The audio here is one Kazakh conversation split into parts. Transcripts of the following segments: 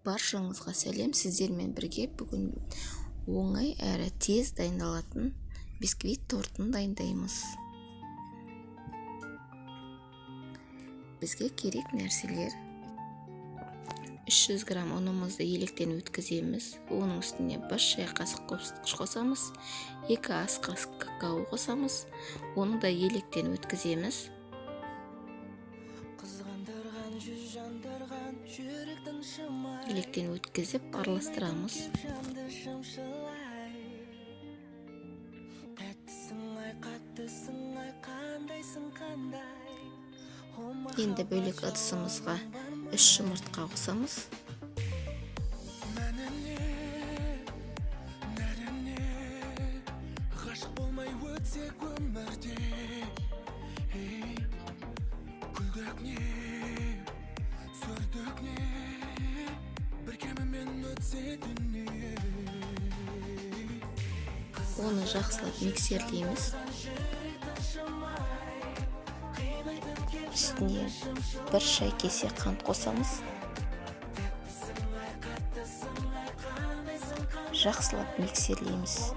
Баршаңызға сәлем! Сіздермен бірге бүгін оңай әрі тез дайындалатын бисквит тортын дайындаймыз. Бізге керек нәрселер: 300 грамм ұнымызды електен өткіземіз, оның үстіне 1 шай қасық қосқыш қосамыз, 2 ас қасық какао қосамыз, оны да електен өткіземіз. Електен өткізіп араластырамыз. Енді бөлек ыдысымызға 3 жұмыртқа қосамыз. Оны жақсылап миксерлейміз. Үстіне 1 шай кесе қант қосамыз. Жақсылап миксерлейміз.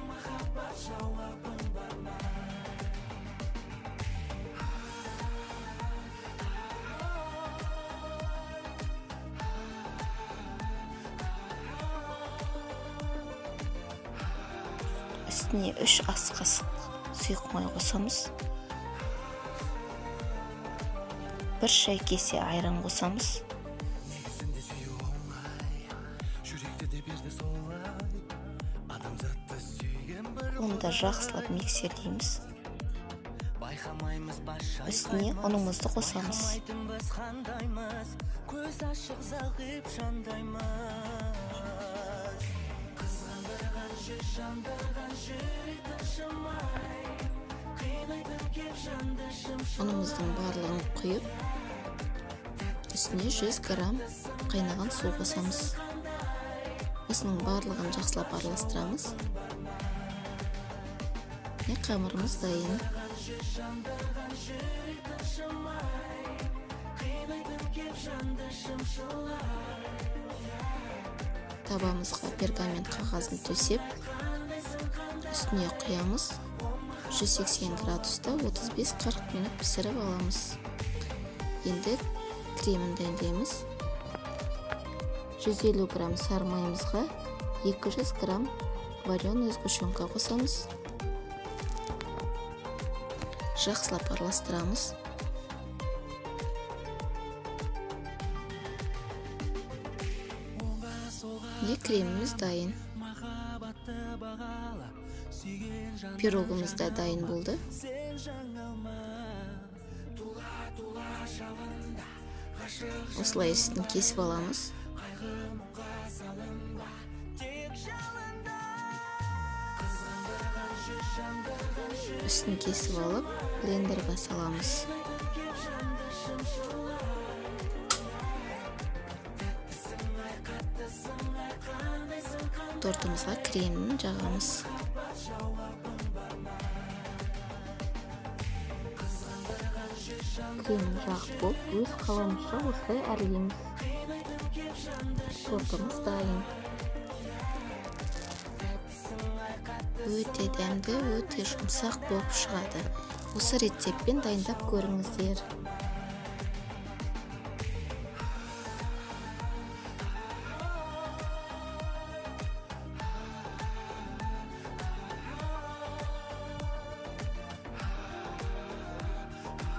Үстіне 3 ас қасық сұйық май қосамыз. 1 шай кесе айран қосамыз. Оны да жақсылап миксерлейміз. Үстіне ұнымызды қосамыз. Ұнымыздың барлығын құйып, үстіне 100 грамм қайнаған су қосамыз. Осының барлығын жақсылап араластырамыз. Міне, қамырымыз дайын. Табамызға пергамент қағазын төсеп, үстіне құямыз. 180 градуста 35-40 минут пісіріп аламыз. Енді кремін дайындаймыз. 150 грамм сары майымызға 200 грамм вареная сгущенка қосамыз. Жақсылап араластырамыз. Міне, креміміз дайын. Пирогымыз да дайын болды. Осылай үстін кесіп аламыз. Үстін кесіп алып, блендерге саламыз. Тортымызға кремін жағамыз. Кремін жағып болып, өз қалауымызша осылай әрлейміз. Тортымыз дайын. Өте дәмді, өте жұмсақ болып шығады. Осы рецептпен дайындап көріңіздер.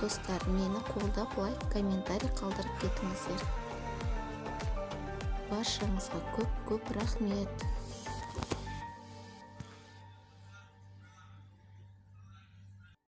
Достар, мені қолдап, лайк, комментарий қалдырып кетіңіздер. Баршаңызға көп-көп рахмет.